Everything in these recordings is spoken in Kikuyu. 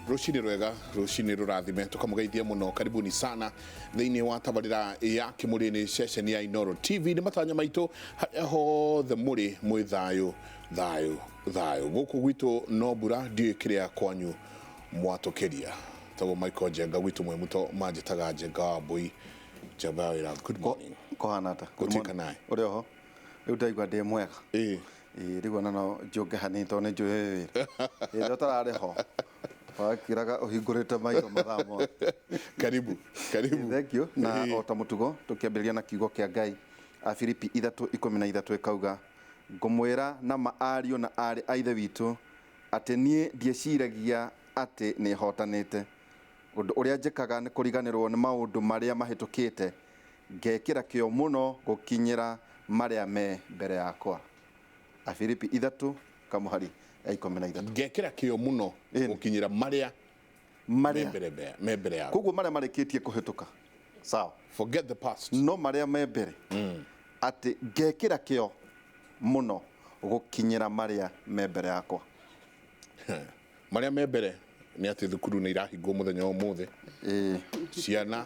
Rũcinĩ rwega, rũcinĩ rũrathime, tũkamũgeithia mũno. Karibuni sana thĩinĩ wa tabarĩra ya Kĩmũrĩ nĩ ceceni ya Inoro TV. Nĩ matanya maitũ harĩa hothe mũrĩ mwĩ thayũ thayũ thayũ. Gũkũ gwitũ no mbura, ndiũĩ kĩrĩa kwanyu mwatũkĩria. Tagwo Michael Njenga, gwitũ mwĩ mũto manjĩtaga Njenga wa Mbũi, njamba ya wĩra. Good morning. Kũhana ata? Gũtuĩka naĩ. Ũrĩ oho? Rĩu ndaigua ndĩ mwega. Ĩĩ. Ĩĩ rĩu ona no njũnge hanini tondũ nĩ njũĩ wĩra. Hĩndĩ ĩrĩa ũtararĩ ho wakiraga ũhingũrĩte maitho mathaa mothe. Karibu, karibu. Thank you. Na o ta mũtugo tũkĩambĩrĩria na kiugo kĩa Ngai Afilipi 3:13 ĩkauga, ngũmwĩra na ma ariũ na aarĩ a Ithe witũ atĩ niĩ ndiĩciragia atĩ nĩ hotanĩte. Ũndũ ũrĩa njĩkaga nĩ kũriganĩrwo nĩ maũndũ marĩa mahĩtũkĩte, ngekĩra kĩyo mũno gũkinyĩra marĩa me mbere yakwa. Afilipi 3 kamũhari ya 13. Ngekĩra kĩyo mũno gũkinyĩra marĩa marĩa me mbere yakwa. Koguo marĩa marĩkĩtie kũhĩtũka, sawa, forget the past, no marĩa me mbere, atĩ ngekĩra kĩyo mũno gũkinyĩra marĩa me mbere yakwa. Marĩa me mbere nĩ atĩ thukuru nĩ irahingwo mũthenya wa ũmũthĩ. Ciana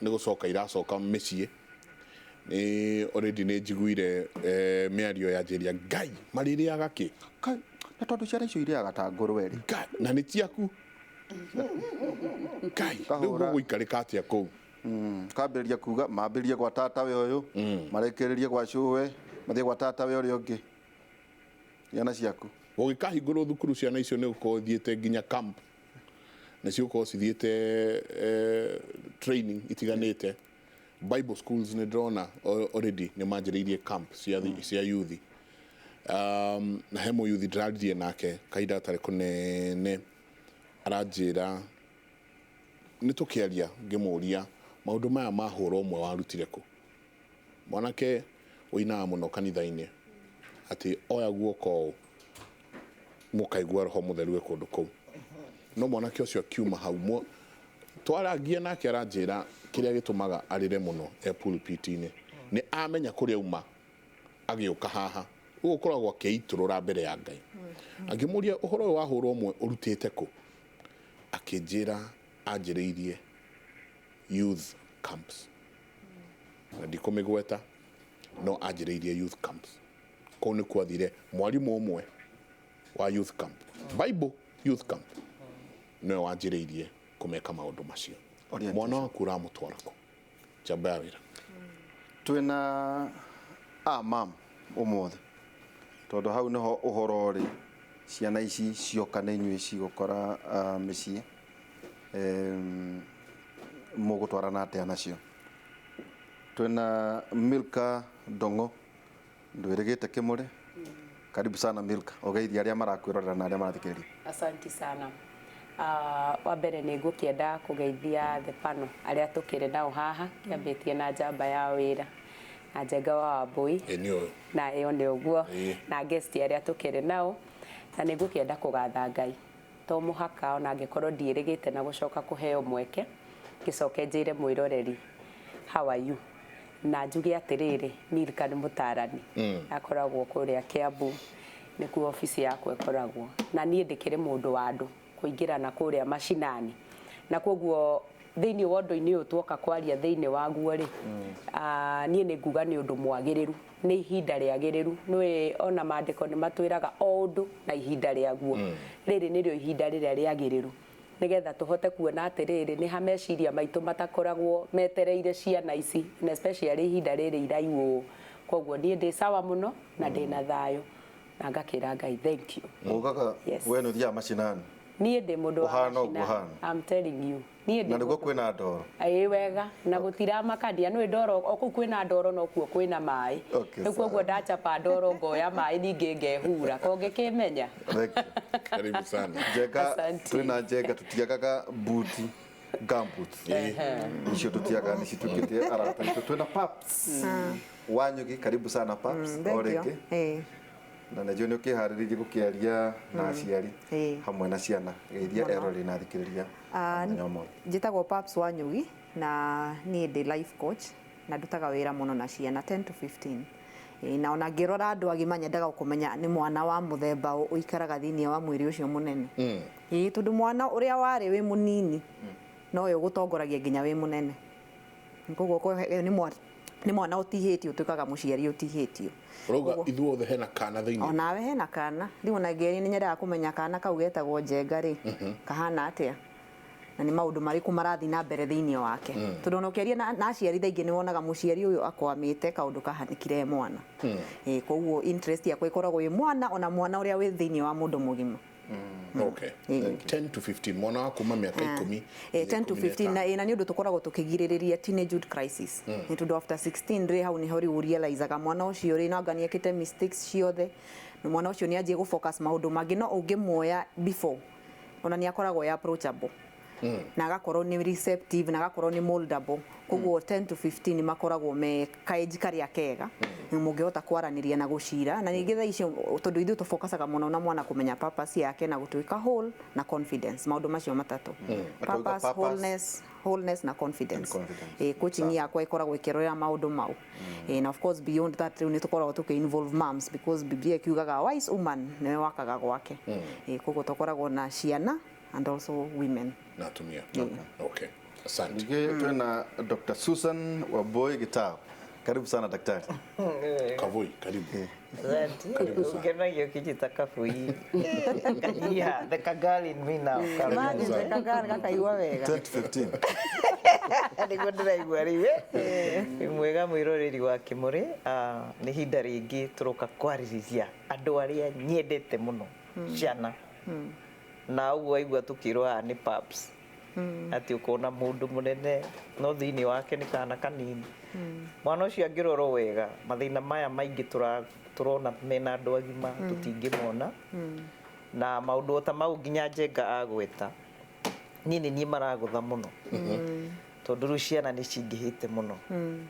nĩ gũcoka iracoka mĩciĩ. Nĩ already nĩ njiguire mĩario ya njĩria Ngai marĩrĩaga kĩ? Kai, na tondũ ciana icio irĩaga ta ngũrwe rĩ. Ngai, na nĩ ciaku. Ngai, rĩu gũgũikarĩka atĩa kũu? Kambĩrĩria kuga mambĩrĩrie gwa tatawe ũyũ, marĩkĩrĩrie gwa cũwe, mathiĩ gwa tatawe ũrĩa ũngĩ. Ciana ciaku. Gũgĩkahingũrwo thukuru ciana icio nĩ gũkorwo ithiĩte nginya camp, nĩ cigũkorwo cithiĩte training itiganĩte. Bible schools nĩ ndĩrona already nĩ manjĩrĩirie camp cia cia youth. Na he mũyuthi ndĩraririe nake kahinda gatarĩ kũnene, aranjĩra nĩ tũkĩaria ngĩmũria maũndũ maya ma hũra ũmwe warutire kũ? Mwanake ũinaga mũno kanitha-inĩ atĩ oya guoko ũũ mũkaigua roho mũtheru e kũndũ kũu. No mwanake ũcio akiuma hau, twarangia nake aranjĩra kĩrĩa gĩtũmaga arĩre mũno e pulpit-inĩ nĩ amenya kũrĩa auma agĩũka haha, rĩu ũkoragwo akĩitũrũra mbere ya Ngai. Angĩmũria ũhoro ũyũ wa hũra ũmwe ũrutĩte kũ, akĩnjĩra anjĩrĩirie youth camps, na ndikũmĩgweta, no anjĩrĩirie youth camps. Kũu nĩkuo athire mwarimũ ũmwe wa youth camp, Bible youth camp, nĩwe wanjĩrĩirie kũmeka maũndũ macio. Mwana waku ũramũtwara kũ? Njamba ya wĩra. Twĩna a mam ũmũthĩ tondũ hau nĩho ũhoro ũrĩ, ciana ici cioka nĩ inyuĩ cigũkora mĩciĩ, mũgũtwarana atĩa nacio? Twĩna Milka Ndong'o ndwĩrĩgĩte Kĩmũrĩ. Karibu sana Milka, ũgeithie arĩa marakwĩrorera na arĩa marathikĩrĩria. Asanti sana. Wa mbere nĩ ngũkĩenda kũgeithia the panel arĩa tũkĩrĩ nao haha, kĩambĩtie na njamba ya wĩra na Njenga wa Wambũi. Ĩ nĩ ũyũ. Na ĩyo nĩ ũguo. Na guest arĩa tũkĩrĩ nao, na nĩ ngũkĩenda kũgatha Ngai. To mũhaka ona angĩkorwo ndiĩrĩgĩte na gũcoka kũheo mweke, ngĩcoke njĩre mwĩroreri how are you? Na njuge atĩrĩrĩ, Milka nĩ mũtaarani, akoragwo kũrĩa Kiambu, nĩkuo obici yakwa ĩkoragwo. Na niĩ ndĩkĩrĩ mũndũ wa andũ, kũingĩra na kũrĩa mashinani. Na kwoguo thĩinĩ wa ũndũ-inĩ ũyũ tuoka kwaria thĩinĩ waguo rĩ, niĩ nĩ nguga nĩ ũndũ mwagĩrĩru, nĩ ihinda rĩagĩrĩru. Nĩũĩ ona maandĩko nĩ matwĩraga o ũndũ na ihinda rĩaguo. Rĩrĩ nĩrĩo ihinda rĩrĩa rĩagĩrĩru nĩgetha tũhote kuona atĩrĩrĩ, nĩ ha meciria maitũ matakoragwo metereire ciana ici, na especially ihinda rĩrĩ iraihu ũũ. Kwoguo niĩ ndĩ sawa mũno na ndĩna thayũ na ngakĩra Ngai thank you. Ugaga Yes. we nĩ ũthiaga macinani? Niĩ ndĩ mũndũ wa Ũhana ũguo macinani. ũhana. I'm telling you. Niĩ ndĩ Na nĩguo mũndũ- kwĩna ndoro. Ĩĩ wega na gũtiramakania nĩ ndoro o kũu kwĩna ndoro nokuo kwĩna maĩ. Okay, Rĩu koguo sawa. ndachapa ndoro ngoya maĩ ningĩ ngehura kongĩkĩmenya. Thank you. Karibu sana. Njenga Asante. twĩna Njenga tũtiagaga buti gumboots. Icio tũtiagaga nĩ cituĩkĩte arata aitũ. Twĩna Paps Wanyugi, karibu sana Paps o Thank you. rĩngĩ. Na nĩ njũĩ nĩ ũkĩharĩrĩirie gũkĩaria na aciari hamwe na ciana. Geithia Mũno. eroreri na athikĩrĩria mũthenya ũmũthĩ. Njĩtagwo Paps Wanyugi na niĩ ndĩ life coach na ndutaga wĩra mũno na ciana 10 to 15. Na ona ngĩrora andũ agima nyendaga kũmenya nĩ mwana wa mũthemba ũ ũikaraga thĩinĩ wa mwĩrĩ ũcio mũnene. Ĩĩ, tondũ mwana ũrĩa warĩ wĩ mũnini nowe ũgũtongoragia nginya wĩ mũnene. Koguo nĩ mwana ũtihĩtio ũtuĩkaga mũciari ũtihĩtio. Ũrauga ithuothe hena kana thĩinĩ? Onawe hena kana. Rĩu ona ngeri nĩ nyendaga kũmenya kana kau getagwo Njenga rĩ, kahana atĩa, na nĩ maũndũ marĩkũ marathiĩ na mbere thĩinĩ wake. Tondũ ona ũkĩaria na aciari thaa ingĩ nĩ wonaga mũciari ũyũ akwamĩte kaũndũ kahanĩkire e mwana. Ĩĩ, koguo interest yakwa ĩkoragwo ĩ mwana, ona mwana ũrĩa wĩ thĩinĩ wa mũndũ mũgima. Okay. 10 to 15, mwana wa kuma mĩaka 10. 10 to 15, na nĩ ũndũ tũkoragwo tũkĩgirĩrĩria teenagehood crisis. Nĩ tondũ after 16 rĩ, hau nĩho rĩu ũrealizaga mwana ũcio rĩ, no anga nĩ ekĩte mistakes ciothe, na mwana ũcio nĩ anjie gũ-focus maũndũ mangĩ. No ũngĩmuoya before, ona nĩ akoragwo e approachable na agakorwo nĩ receptive na agakorwo nĩ moldable. Koguo 10 to 15 makoragwo me kaĩnji karĩa kega mũngĩhota kwaranĩria na gũcira. Na ningĩ thaa icio, tondũ ithuĩ tũfokacaga mũno na mwana kũmenya purpose yake na gũtuĩka whole na confidence, maũndũ macio matatũ: Akauga purpose, purpose, wholeness na confidence. And confidence. Coaching yakwa ĩkoragwo ĩkĩrorera maũndũ mau. Na of course beyond that, rĩu nĩ tũkoragwo tũkĩ involve moms, because Biblia ĩkiugaga wise woman nĩwe wakaga gwake. Koguo tũkoragwo na ciana and also women. Na atumia. Okay, asante. Ningĩ twĩna Dr. Susan Wambui Gitao. Karibu sana, daktari. Kavui, karibu. Asante. Karibu sana. Ukenagio kijita kabui. Kanyiha, the kagali in me now. Imagine sana. kagari gakaigua wega. 10 to 15. Nĩguo ndĩraigua rĩu. Wĩ mwega mwĩroreri wa Kĩmũrĩ. Nĩ ihinda rĩngĩ tũroka kwarĩrĩria andũ arĩa nyendete mũno, ciana. Na ũguo waigua tũkĩrwo haha nĩ paps atĩ ũkona mũndũ mũnene no thĩinĩ wake nĩ kana kanini. Mwana ũcio angĩrorwo wega, mathĩna maya maingĩ tũrona mena andũ agima tũtingĩmona, na maũndũ o ta mau nginya Njenga agweta, niĩ nĩ niĩ maragũtha mũno, tondũ rĩu ciana nĩ cingĩhĩte mũno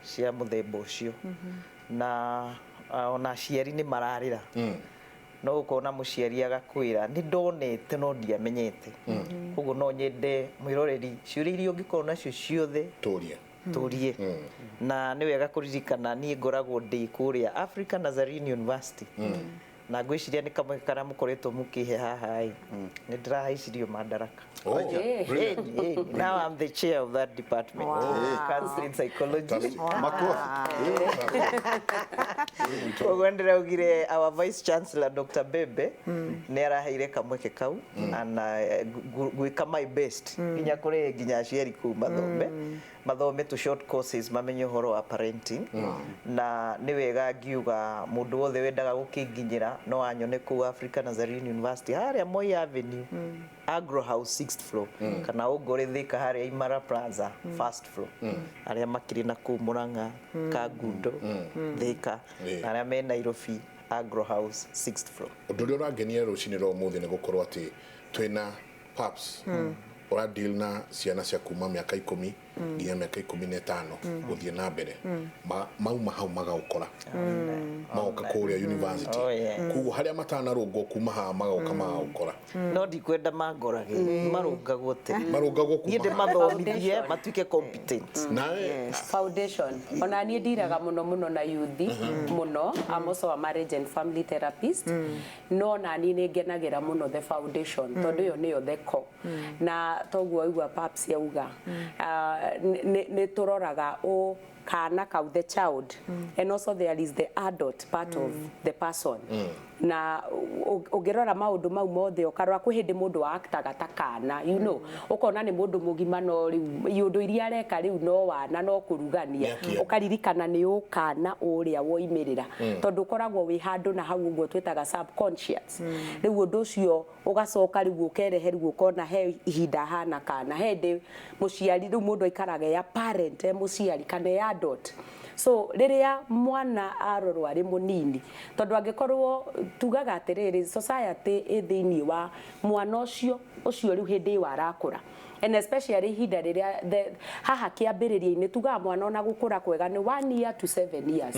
cia mũthemba ũcio, na ona aciari nĩ mararĩra. No ũkona mũciari agakwĩra, "Nĩ ndonete no ndiamenyete." Koguo no nyende mwĩroreri, ciũria iria ũngĩkorwo nacio ciothe, tũrie. Tũrie. Na nĩ wega kũririkana niĩ ngoragwo ndĩ kũrĩa Africa Nazarene University, na ngwĩciria nĩ kamwe karĩa mũkoretwo mũkĩhe haha ĩ, nĩ ndĩrahaicirio Madaraka. Oh, brilliant. Ĩni, ĩni. Now I'm the chair of that department. Counseling psychology. Fantastic. Makofi. Koguo ndĩraugire our vice chancellor Dr. Bebe nĩ araheire kamweke kau na gwĩka my best nginya kũrehe nginya aciari kũu mathome mathome to short courses, mamenye ũhoro wa parenting. Na nĩ wega ngiuga mũndũ wothe wendaga gũkĩnginyĩra no anyone kũu Africa Nazarene University, harĩa Moi Avenue, Agro House, sixth floor, kana ũngore Thika harĩa Imara Plaza, first floor. Arĩa makĩrĩ na kũu Murang'a, Kangundo, Thika, na arĩa me Nairobi, Agro House, sixth floor. Ũndũ ũrĩa ũrangenia rũcinĩ rwa ũmũthĩ nĩ gũkorwo atĩ twĩna paps ũra deal na ciana cia kuma mĩaka 10 nginya mĩaka 15 gũthiĩ na mbere. Mauma hau magaũkora magoka kũrĩa university. Oh, yeah. Koguo harĩa matanarũngwo kuma haha magoka magaũkora. No ndikwenda mangorage, marũngagwo tene. Marũngagwo Niĩ kuma haha. ndĩmathomithie matuĩke competent. Nawe? Foundation. Ona niĩ ndiraga mũno mũno na yuthi mũno. I'm also a marriage and family therapist, no na niĩ nĩ ngenagĩra mũno the foundation, tondũ ĩyo nĩyo the core. Na toguo waigua paps yauga, nĩ tũroraga ũ kana kau, the child, and also there is the adult part of the person. Na ũngĩrora maũndũ mau mothe, ũkarora kwĩ hĩndĩ mũndũ actaga ta kana, ũkona nĩ mũndũ mũgima, no rĩu iũndũ iria areka rĩu no wana, no kũrugania. Nĩakia. Ũkaririkana nĩ ũkana ũrĩa woimĩrĩra, tondũ ũkoragwo wĩ handũ na hau ũguo twĩtaga subconscious. Rĩu ũndũ ũcio ũgacoka rĩu ũkerehe, rĩu ũkona he ihinda hana kana he ndĩ mũciari. Rĩu mũndũ aikaraga ya parent, e mũciari kana e adult. So rĩrĩa mwana arorwo arĩ mũnini, tondũ angĩkorwo tugaga atĩrĩrĩ, society ĩ thĩinĩ wa mwana ũcio ũcio rĩu hĩndĩ ĩyo arakũra. And especially ihinda rĩrĩa haha kĩambĩrĩria-inĩ, tugaga mwana ona gũkũra kwega nĩ 1 year to 7 years.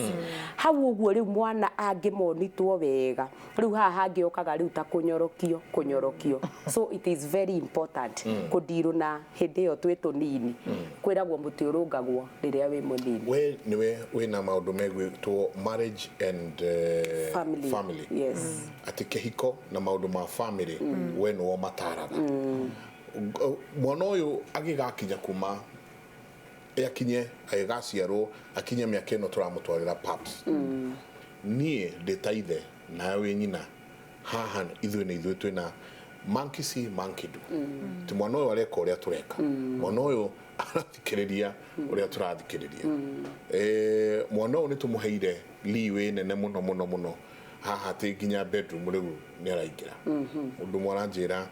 Hau ũguo rĩu mwana angĩmonitwo wega, rĩu haha hangĩokaga rĩu ta kũnyorokio kũnyorokio. So it is very important kũndirũ na hĩndĩ ĩyo twĩ tũnini. Kwĩragwo mũtĩ ũrũngagwo rĩrĩa wĩ mũnini. We niwe wina maundu megwitwo marriage and Family. Family. Yes. Ati kihiko na maundu ma family, we niwo mataraga mwana uyu agigakinya kuma akinye agigaciarwo akinye miaka ĩno tũramũtwarĩra paps. Niĩ ndĩ ta ithe nawe wĩ nyina, haha ithuĩ nĩ ithuĩ twĩna monkey see, monkey do. Ti mwana ũyũ areka ũrĩa tũreka, mwana ũyũ arathikĩrĩria ũrĩa tũrathikĩrĩria. Mwana ũyũ nĩ tũmũheire leeway nene mũno mũno mũno haha, atĩ nginya bedroom rĩu nĩ araingĩra. Ũndũ ũmwe aranjĩra,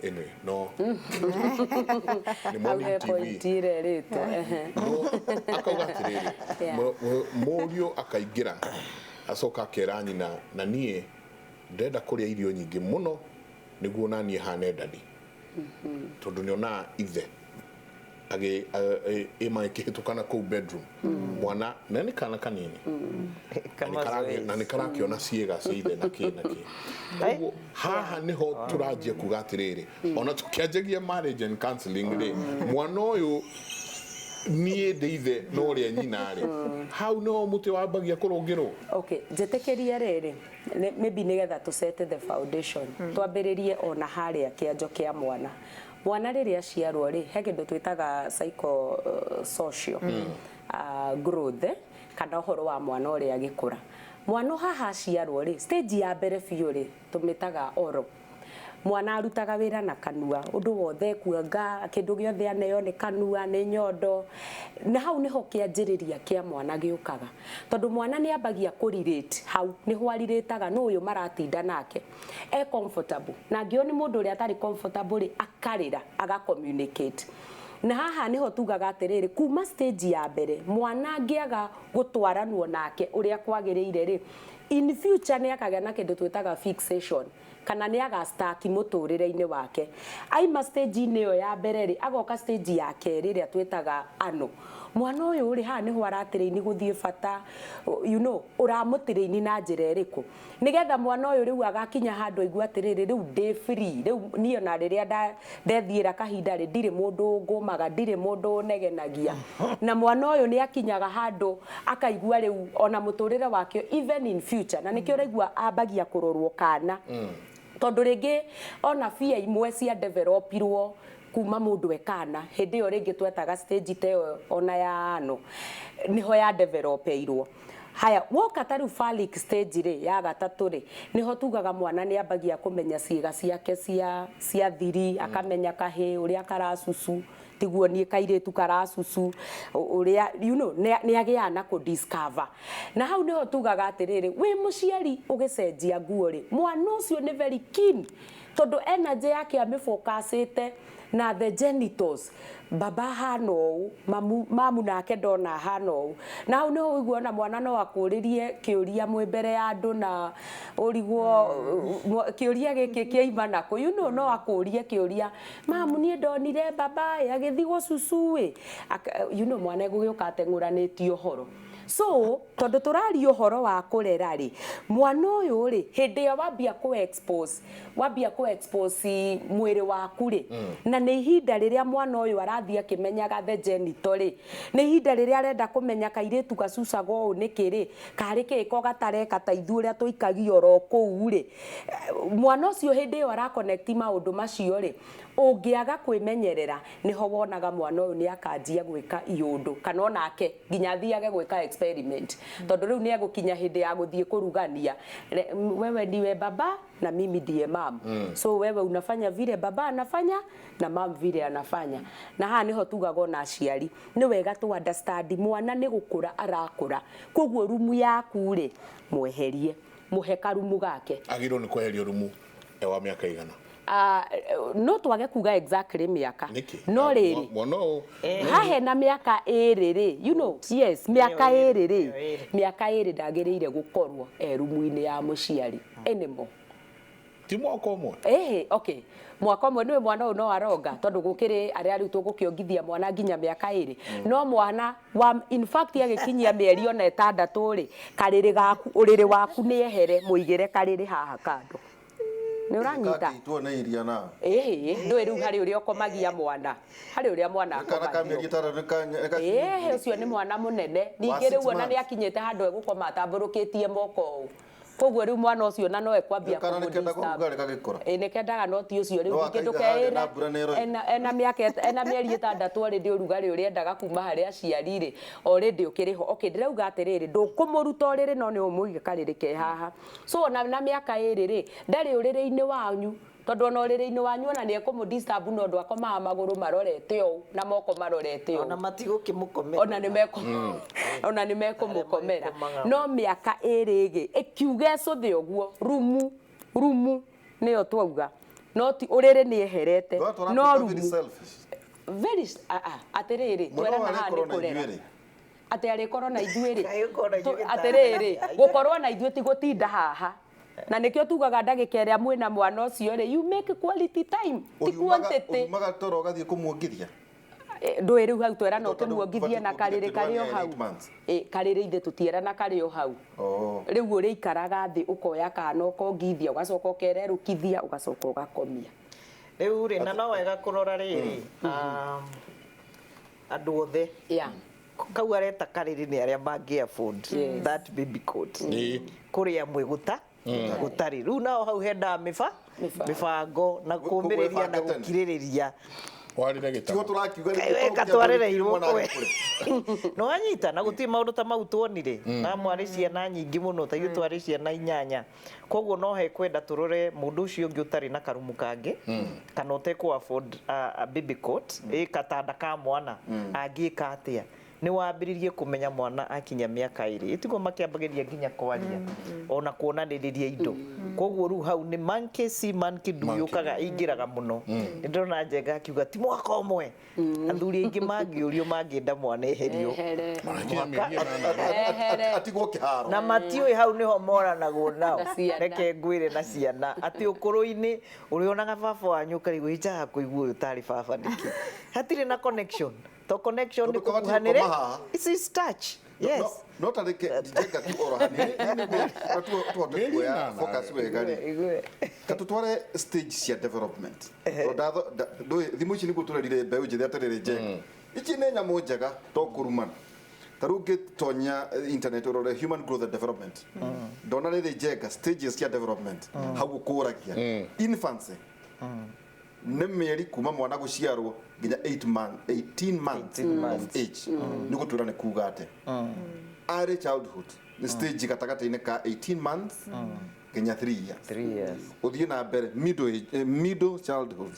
anyway, no nĩ Hau morning he TV. Point ĩrerĩte. Ehe. No akauga atiriri, mũriũ akaingĩra acoka akera nyina, na niĩ ndĩrenda kũrĩa irio nyingĩ mũno nĩguo naniĩ hane daddy, tondũ nĩonaga ithe ĩ magĩkĩhĩtũkana kũu bedroom. Mwana na nĩ kana kanini na nĩ na nĩ karakĩona ciĩga cia ithe na kĩ na kĩ. Koguo haha nĩho tũranjia kuga atĩrĩrĩ, ona tũkĩanjagia marriage and counseling rĩ, mwana ũyũ niĩ ndĩ ithe no ũrĩa nyina rĩ, hau nĩho mũtĩ wambagia kũrũngĩrwo. Okay, njĩtĩkĩrie rĩrĩ, maybe nĩgetha tũ set the foundation, twambĩrĩrie ona harĩa kĩanjo kĩa mwana. Mwana rĩrĩa aciarwo rĩ, he kĩndũ twĩtaga psycho social growth, kana ũhoro wa mwana ũrĩa agĩkũra. Mwana haha aciarwo rĩ, stage ya mbere biũ rĩ, tũmĩtaga oro. Mwana arutaga wĩra na kanua, ũndũ wothe kuanga, kĩndũ gĩothe aneo nĩ kanua, nĩ nyondo. Na hau nĩho kĩanjĩrĩria kĩa mwana gĩũkaga, tondũ mwana nĩ ambagia kũ-relate. Hau nĩho arirĩtaga nũ ũyũ maratinda nake e comfortable, na angĩo nĩ mũndũ ũrĩa atarĩ comfortable rĩ, akarĩra, aga communicate. Na haha niho tugaga atĩrĩrĩ, kuma stage ya mbere mwana angĩaga gũtwaranwo nake ũrĩa kwagĩrĩire rĩ, in future nĩ akagĩa na kĩndũ twĩtaga fixation, kana nĩ agastaki mũtũrĩre-inĩ wake. Aima stage-inĩ ĩyo ya mbere rĩ, agoka stage ya kerĩ ĩrĩa twĩtaga ano. Mwana ũyũ rĩ, haha nĩho aratĩrĩini gũthiĩ bata, ũramũtĩrĩini na njĩra ĩrĩkũ nĩgetha mwana ũyũ rĩu agakinya handũ aigua atĩrĩrĩ, rĩu ndĩ free, rĩu niĩ ona rĩrĩa ndethiĩra kahinda rĩ, ndirĩ mũndũ ngũmaga, ndirĩ mũndũ ũnegenagia. Na mwana ũyũ nĩ akinyaga handũ akaigua rĩu ona mũtũrĩre wake even in future, na nĩkĩo ũraigua ambagia kũrorwo kana, tondũ rĩngĩ ona bia imwe cia developirwo kuma mũndũ ekana hĩndĩ ĩyo rĩngĩ twetaga stage ta ĩyo ona ya ano nĩho ya developeirwo. Haya, woka ta rĩu phallic stage rĩ, ya gatatũ rĩ, nĩho tugaga mwana nĩ ambagia kũmenya ciĩga ciake cia thiri, akamenya kahĩ ũrĩa karacucu, tiguo niĩ kairĩtu karacucu ũrĩa, nĩ agĩaga na kũ discover. Na hau nĩho tugaga atĩrĩrĩ, wĩ mũciari ũgĩcenjia nguo rĩ, mwana ũcio nĩ very keen, tondũ energy yake amĩfocusĩte na the genitals. Baba hana ũũ, mamu, mamu nake ndona hana ũũ. Na hau nĩho ũigua ona mwana no akũrĩrie kĩũria mwĩ mbere ya andũ na ũrigwo kĩũria gĩkĩ kĩaima nakũ. No akũrie kĩũria, "Mamu, niĩ ndonire baba ĩ agĩthiĩ gũcucu ĩ." Mwana egũgĩũka ateng'ũranĩtie ũhoro. So tondũ tũraria ũhoro wa kũrera rĩ, mwana ũyũ rĩ, hĩndĩ ĩyo wambia kũ expose mwĩrĩ waku rĩ, na nĩ ihinda rĩrĩa mwana ũyũ arathiĩ akĩmenyaga the genital rĩ, nĩ ihinda rĩrĩa arenda kũmenya kairĩtu gacucaga ũũ nĩkĩ rĩ, karĩ kĩ ko gatareka ta ithuĩ ũrĩa tũikagia oro kũu rĩ. Mwana ũcio hĩndĩ ĩyo ara connect maũndũ macio rĩ, ũngĩaga kwĩmenyerera, nĩho wonaga mwana ũyũ nĩ akanjia gwĩka iũndũ, kana onake nginya athiage gwĩka experiment, tondũ rĩu nĩ egũkinya hĩndĩ ya gũthiĩ kũrugania. Wewe ndiwe baba na mimi ndiye mam, so wewe unafanya vile baba anafanya na mam vile anafanya. Na haha niho tugaga ona aciari nĩ wega tu understand mwana nĩ gũkũra arakũra. Koguo rumu yaku rĩ, mweherie, mũhe karumu gake. Agĩrĩirwo nĩ kweherio rumu e wa mĩaka igana? No twage kuga exactly mĩaka. Nĩkĩ? No rĩrĩ, mwana ũyũ hahe na mĩaka ĩrĩ rĩ, yes, mĩaka Ĩyo ĩrĩ rĩ, ĩyo ĩrĩ. Mĩaka 2 ndagĩrĩire gũkorwo e rumu-inĩ ya mũciari anymore. Ti mwaka ũmwe. Ĩhĩ, okay, mwaka ũmwe nĩwe mwana ũyũ no aronga, tondũ gũkĩrĩ arĩa rĩu tũgũkĩongithia mwana nginya mĩaka 2. No mwana wa, in fact, agĩkinyia mĩeri ona 6 rĩ, karĩrĩ gaku, ũrĩrĩ waku nĩ ehere, mũigĩre karĩrĩ haha kando. Nĩ ũranyita? Kakĩitwo nĩ iria na. Ĩhĩ, ndũĩ rĩu harĩ ũrĩa ũkomagia mwana, harĩ ũrĩa mwana Kana ka mĩeri akomagio. 6 nĩ Ĩhĩ, ũcio nĩ mwana mũnene. Ningĩ six rĩu ona months. nĩ akinyĩte handũ egũkoma atambũrũkĩtie moko ũũ. Koguo rĩu mwana ũcio na no ekwambia Kana nĩ kenda kũmũ-disturb. kũrugarĩ gagĩkũra. Ĩ, nĩ kendaga no ti ũcio rĩu No ningĩ akaiga harĩa ndũkeĩre na mbura nĩ ĩroira. ena mĩaka ena mĩeri 6 already ũrugarĩ ũrĩa endaga kuma harĩ aciari rĩ, already ũkĩrĩ ho. Okay, ndĩrauga atĩrĩrĩ, ndũkũmũruta ũrĩrĩ no nĩ ũmũige karĩrĩ ke haha. So ona na mĩaka 2 rĩ, ndarĩ ũrĩrĩ-inĩ wanyu, tondũ ona ũrĩrĩ-inĩ wanyu ona nĩ ekũmũ disturb no ũndũ akomaga magũrũ marorete ũũ na moko marorete ũũ. Ona matigũkĩmũkomera. Ona nĩ mekũmũkomera. Arĩa No mĩaka 2 ĩgĩ ĩkiuga ĩcũthĩ ũguo, rumu rumu nĩyo twauga, no ti ũrĩrĩ nĩ eherete, no Very rumu selfish. very atĩrĩrĩ, Mwana twerana haha nĩ arĩkorwo na kũrera. ithuĩ rĩ. Atĩ arĩkorwo na ithuĩ rĩ. Kaĩ ũkorwo na ithuĩ gĩtanda. Atĩrĩrĩ, gũkorwo na ithuĩ ti gũtinda haha, na nĩkĩo tugaga ndagĩka ĩrĩa mwĩna mwana ũcio rĩ, you make quality time, ti quantity. Ũriumaga toro ũgathiĩ kũmuongithia. Ndũĩ rĩu hau twerana Tondũ ũkĩmuongithie na ũbatiĩ karĩrĩ kuongithia karĩ o kĩndũ hau. 8 months. Ĩ, karĩrĩ ithe tũtierana karĩ o hau. Rĩu ũrĩikaraga thĩ ũkoya kana ũkongithia, ũgacoka ũkererũkithia, ũgacoka ũgakomia. Rĩu rĩ, na no wega kũrora rĩrĩ, andũ othe kau areta karĩrĩ nĩ arĩa mangĩ afford Yes. that baby coat. Ĩĩ. Kũrĩ amwe gũtarĩ. Rĩu nao hau hendaga Mĩbango. mĩbango na kũmĩrĩria na gwĩbanga tene. gũkirĩrĩria. Warĩre gĩtama. Tiguo tũrakiuga Kaĩ rĩu we katwarereirwo mwana kwe. agĩkũre. No anyita na gũtirĩ maũndũ ta mau tuonire. Na mwarĩ ciana nyingĩ mũno, ta ithuĩ twarĩ ciana 8. Koguo no hekwenda tũrore mũndũ ũcio ũngĩ ũtarĩ na karumu kangĩ, kana ũtekũ afford a baby cot, ĩ katanda ka mwana, angĩka atĩa? Nĩ wambĩrĩrie kũmenya mwana akinya mĩaka 2, ĩtiguo makĩambagĩrĩria nginya kwaria ona kuonanĩrĩria indo. Koguo rĩu hau nĩ monkey see monkey do Monkey yũkaga ĩingĩraga mũno. Nĩ ndĩrona Njenga akiuga ti mwaka ũmwe. Athuri aingĩ mangĩũrio mangĩenda mwana eherio. Ehere. Mwana mĩeri 8. Ehere. Atigwo kĩharo. Na matiũĩ hau nĩho moranagwo nao. Na ciana. Reke ngwĩre na ciana atĩ ũkũrũ-inĩ ũrĩonaga baba wanyu ũkarigwo injaga kũigua ũyũ tarĩ baba nĩkĩ. Hatirĩ na connection. To connection nĩ Tondũ kabati kũkuhanĩre. gũkoma haha. It's his touch. Yes. No ta reke Njenga tu oro hanini nĩguo tũhote Mĩeri kuoya 8. focus wega rĩ. Igue. Ta tũtware stage cia development. Tondũ ndũĩ thimũ ici nĩguo tũrerire mbeũ njĩthĩ atĩrĩrĩ Njenga. Ici nĩ nyamũ njega to kũrumana. Ta rĩu ũngĩtonya internet ũrore human growth and development. Ndona rĩrĩ Njenga stages cia development hau ũkũragia. Infancy nĩ mĩeri kuma mwana gũciarwo nginya 8 month, 18 months of age. Nĩ gũtwĩra nĩ kuga atĩa. Early childhood nĩ stage gatagatĩ-inĩ ka 18 months nginya 3 years. 3 years. Ũthiĩ na mbere middle age, middle childhood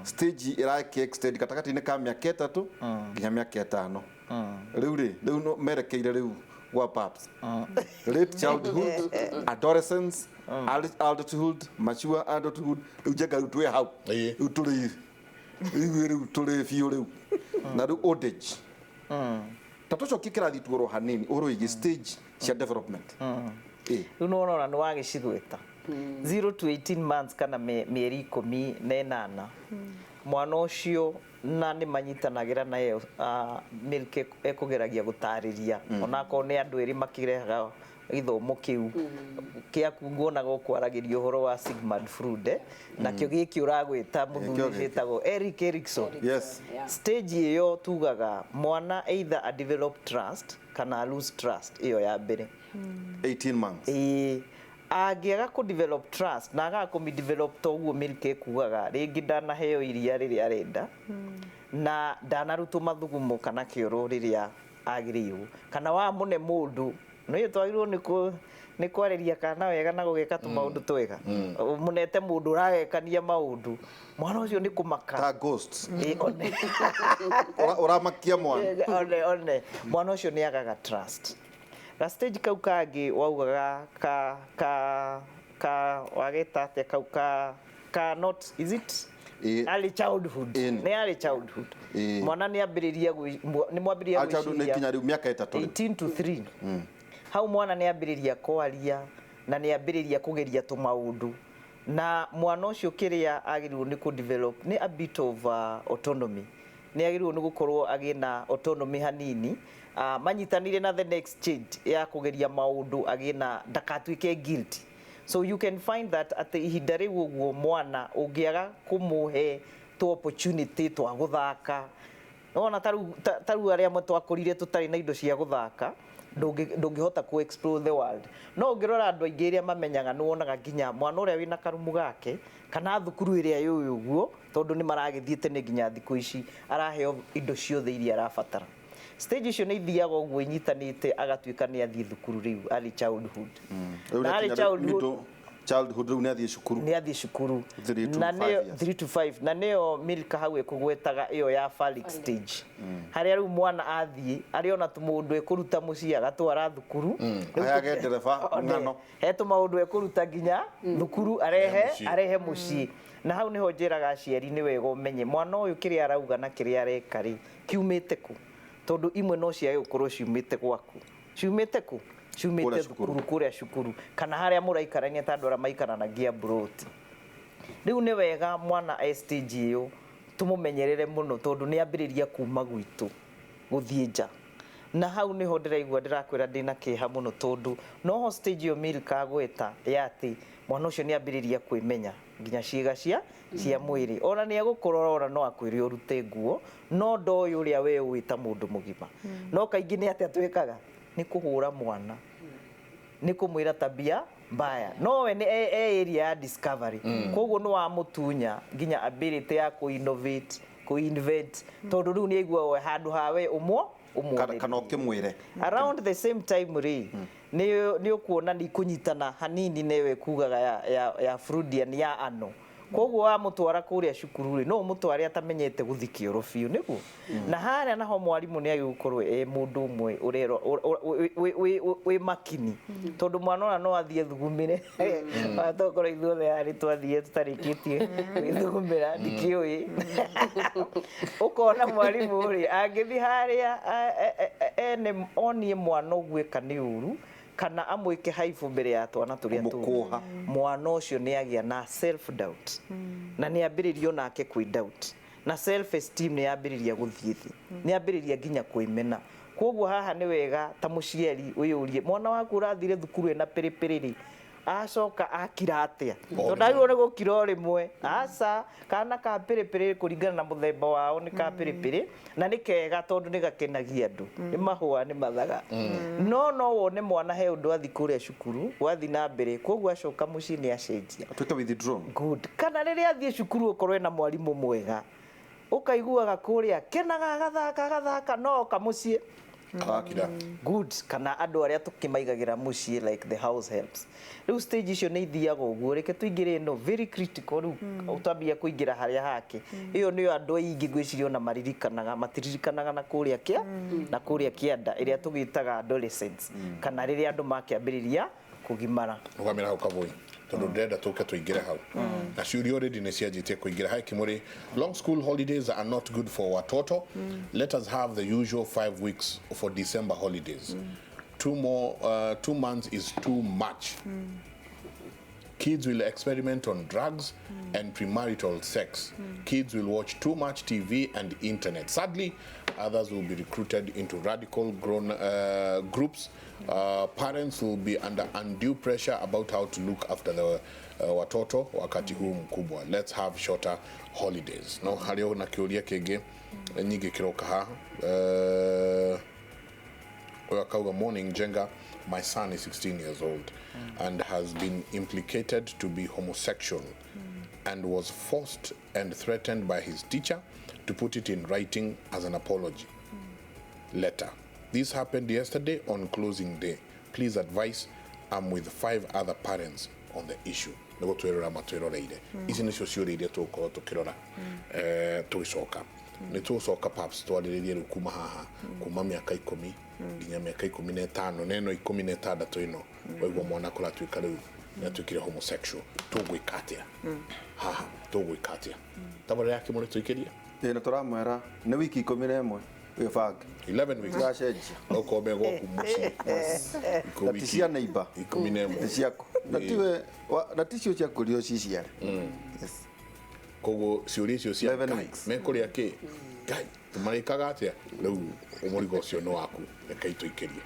stage ĩrake extend gatagatĩ-inĩ ka mĩaka 3 nginya mĩaka 5. Rĩu rĩ, rĩu no merekeire rĩu gwa paps. Late childhood, adolescence, adulthood, mature adulthood. Rĩu Njenga rĩu twĩ hau. Ĩĩ. Rĩu tũrĩ rĩu rĩu tũrĩ biũ rĩu. Na rĩu old age. Ta tũcokie kĩrathi tuoro hanini ũhoro wĩgiĩ stage cia development. Ĩĩ. Rĩu nĩ ũrona nĩ wagĩcigwĩta 0 to 18 months kana mĩeri 18 mwana ũcio na nĩ manyitanagĩra nayo milk ekũgeragia gũtarĩria onakorwo nĩ andũ erĩ makĩrehaga gĩthomo kĩu kĩaku nguonaga ũkwaragĩria ũhoro wa Sigmund Freud, nakĩo gĩkĩ ũragwĩta mũthuri Gĩkĩ. gĩtagwo Eric Erikson. Yes. Yeah. Stage ĩyo tugaga mwana either a develop trust kana a lose trust ĩyo ya mbere. 18 months. Ĩĩ, angĩaga kũ develop trust na agaga kũmi develop ta ũguo milk ĩkugaga, rĩngĩ ndanaheo iria rĩrĩa arenda na ndanarutwo mathugumo kana kĩoro rĩrĩa agĩrĩirwo, kana wamũne mũndũ nĩ twagĩrĩirwo nĩ kwarĩria kana wega na gũgĩka tũmaũndũ twega, mũnete mũndũ ũragekania maũndũ, mwana ũcio nĩ kũmaka Ta ghost. Ĩĩ, one. Ũramakia mwana. One, one. Mwana ũcio nĩ agaga trust. Ga stage kau kangĩ waugaga ka wageta atĩa kau ka not is it Ĩĩ. early childhood? Ĩni. Nĩ early childhood. Ĩĩ. Mwana nĩ ambĩrĩria nĩ mwambĩrĩria Early childhood nĩ gwĩciria kinya rĩu mĩaka 3 rĩu. 18 to 3. Hau mwana nĩ ambĩrĩria kwaria na nĩ ambĩrĩria kũgeria tũmaũndũ. Na mwana ũcio kĩrĩa agĩrĩirwo nĩ kũ develop nĩ a bit of autonomy. Nĩ agĩrĩirwo nĩ gũkorwo agĩ na autonomy hanini, manyitanĩire na the next change ya kũgeria maũndũ, agĩe na ndakatuĩke guilty. So you can find that atĩ ihinda rĩu ũguo mwana ũngĩaga kũmũhe tũ opportunity twa gũthaka, nĩwona tarĩu arĩa amwe twakũrire tũtarĩ na indo cia gũthaka, ndũngĩhota ku explore the world. No ũngĩrora andũ aingĩ arĩa mamenyaga, nĩ wonaga nginya mwana ũrĩa wĩna karumu gake kana thukuru ĩrĩa yũĩ ũguo, tondũ nĩ maragĩthiĩ tene nginya thikũ ici araheo indo ciothe iria arabatara. Stage icio nĩ ithiaga ũguo inyitanĩte, agatuĩka nĩ athiĩ thukuru rĩu early childhood. Rĩu Na early nĩakinya childhood middle childhood, rĩu nĩ athiĩ cukuru. Nĩ athiĩ cukuru. 3 to Na 5 nĩyo years. 3 to 5, na nĩyo Milka hau ĩkũgwetaga ĩyo ya phallic stage, harĩa rĩu mwana athiĩ arĩ ona tũmaũndũ ekũruta mũciĩ agatwara thukuru. Rĩu Aheage ndereba ng'ano. He tũmaũndũ ekũruta nginya thukuru arehe mũciĩ. Arehe mũciĩ. Na hau nĩho njĩraga aciari nĩ wega ũmenye mwana ũyũ kĩrĩa arauga na kĩrĩa areka rĩ kiumĩte kũ, tondũ imwe no ciage gũkorwo ciumĩte gwaku. Ciumĩte kũ? Ciumĩte Kũrĩa cukuru. thukuru, kũrĩa cukuru kana harĩa mũraikarania ta andũ arĩa maikaranagia mburoti. Rĩu nĩ wega mwana e stage ĩyo tũmũmenyerere mũno, tondũ nĩ ambĩrĩria kuma gwitũ gũthiĩ nja. Na hau nĩho ndĩraigua ndĩrakwĩra ndĩna kĩeha mũno, tondũ noho stage ĩyo Milka agweta ya atĩ mwana ũcio nĩ ambĩrĩria kwĩmenya nginya ciĩga cia mwĩrĩ. Ona nĩ egũkũrora, ona no akwĩre ũrute nguo, no ndoĩ ũrĩa we ũĩ ta mũndũ mũgima. No kaingĩ nĩ atĩa twĩkaga? Nĩ kũhũra mwana, nĩ kũmwĩra tabia mbaya, no we nĩ e area ya discovery. Koguo nĩ wamũtunya nginya ability ya kũ innovate, kũ invent, tondũ rĩu nĩ aigua we handũ hawe ũmwo Kana kana ũkĩmwĩre. Around the same time rĩ, nĩ ũkuona nĩ ikũnyitana hanini newe kugaga ya Freudian ya ano. Koguo wamũtwara kũrĩa cukuru rĩ, no ũmũtware atamenyete gũthi kĩoro biũ nĩguo. Na harĩa naho mwarimũ nĩ agĩrĩirwo gũkorwo e mũndũ ũmwe ũrerwo wĩ makini, tondũ mwana ona no athiĩ thugumĩre. Tokorwo ithuothe harĩ twathiĩ tũtarĩkĩtie gwĩthugumĩra, ndikĩũĩ. Ũkona mwarimũ rĩ angĩthiĩ harĩa ene onie mwana ũguĩka nĩ ũru kana amwĩke haibũ mbere ya twana tũrĩa tũngĩ, Kũmũkũha. Mwana ũcio nĩ agĩa na self doubt, na nĩ ambĩrĩria onake kwĩ doubt, na self esteem nĩ yambĩrĩria gũthiĩ thĩ, nĩ ambĩrĩria nginya kwĩmena. Koguo haha nĩ wega ta mũciari wĩyũrie, mwana waku ũrathire thukuru ĩna pĩrĩpĩrĩ rĩ, acoka akira atĩa? Tondũ ndagĩrĩirwo nĩ gũkira o rĩmwe. Aca, kana ka pĩrĩpĩrĩ kũringana na mũthemba wao nĩ ka pĩrĩpĩrĩ, na nĩ kega tondũ nĩ gakenagia andũ, nĩ mahũa, nĩ mathaga. No wone mwana he ũndũ athi kũrĩa cukuru wathi na mbere, koguo acoka mũciĩ nĩ acenjia. Atuĩke withdrawn. Good. Kana rĩrĩa athiĩ cukuru ũkorwo ena mwarimũ mwega, ũkaiguaga kũrĩa kenaga, agathaka agathaka, no oka mũciĩ Agakira. Good. Kana andũ arĩa tũkĩmaigagĩra mũciĩ like the house helps. Rĩu stage icio nĩ ithiaga ũguo. Reke tũingĩre ĩno very critical rĩu, twambia kũingĩra harĩa hake. Ĩyo nĩyo andũ aingĩ ngwĩciria ona maririkanaga, matiririkanaga na kũrĩa kĩa na kũrĩa kĩanda, ĩrĩa tũgĩtaga adolescence, kana rĩrĩa andũ makĩambĩrĩria kũgimara. Rũgamĩra hau kabui, tondũ ndĩrenda tũke tũingĩre hau na ciũria already nĩ cianjĩtie kũingĩra. Hi Kimuri, long school holidays are not good for watoto. Let us have the usual 5 weeks for December holidays. Two more 2 months is too much. Kids will experiment on drugs and premarital sex. Kids will watch too much TV and internet. Sadly, others will be recruited into radical groups. Parents will be under undue pressure about how to look after the watoto wakati huu mkubwa. Let's have shorter holidays. No harĩ na kĩũria kĩngĩ nyingĩ kĩroka haha. Ũyũ akauga, "Morning Jenga, my son is 16 years old and has been implicated to be homosexual and was forced and threatened by his teacher to put it in writing as an apology letter. This happened yesterday on closing day. Please advise. I'm with five other parents on the issue." Nĩguo twĩrora matwĩroreire. Ici nĩcio ciũria iria tũgũkorwo tũkĩrora tũgĩcoka. Nĩ tũgũcoka paps twarĩrĩrie rĩu kuma haha, kuma mĩaka 10 nginya mĩaka 15, na ĩno 16 ĩno waigua mwana kũratuĩka rĩu nĩ atuĩkire homosexual, tũgwĩka atĩa haha? Tũgwĩka atĩa? Tabarĩra ya Kĩmũrĩ tũikĩrie. Ĩ, na tũramwĩra nĩ wiki 11. Wĩbange. 11 weeks. Tũracenjia. Ũkome gwaku mũciĩ. Na ti cia neighbor. 11. Nĩ ciaku. Na tiwe na ti cio ciakũrio ciciare. Yes. Koguo ciũria icio cia 11 Ngai, weeks. mekũrĩa kĩ Ngai, tũmarĩkaga atĩa rĩu, mũrigo ũcio nĩ waku, rekei tũikĩrie.